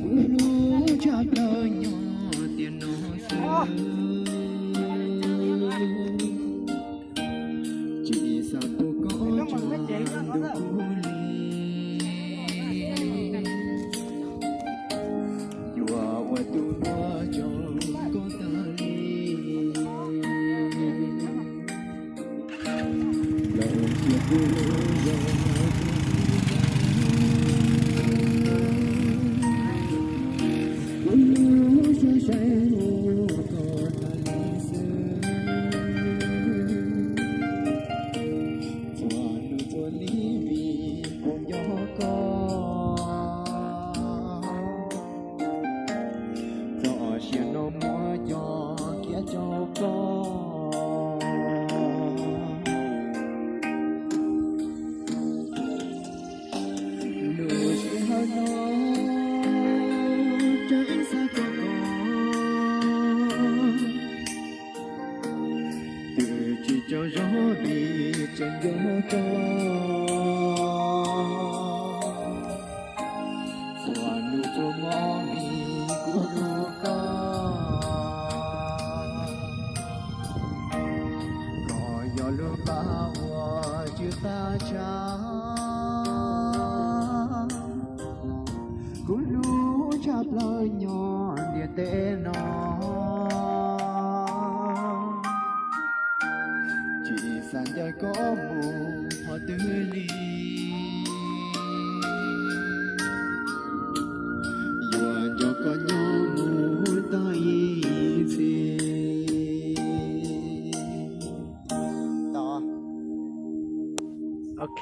Kuv hlub tshaj plaws nyob tiam no xwb, tsis xav pub koj tso ntuj kuv li. Yuav ua tus duab rau koj tag li, los ua kiag kuv lub zog tus ntxhais. Kuv hlub sai sai mus koj tag li xwb, txhua hnub txhua hli vim kuv nco koj. Txoj sia no muab coj kiag rau koj. Lub sij hawm no tseem xav kom koj, twb tsis tsaug zog vim tseem nco koj. Txhua hnub txhua hmo vim kuv hlub koj. Koj yog lub paj uas tsis tag tshav, kuv hlub tshaj plaws nyob ntiaj teb no. Tsis xav ncaim koj mus qhov twg li, yuav nrog koj nyob mus tag ib txhis. Ok.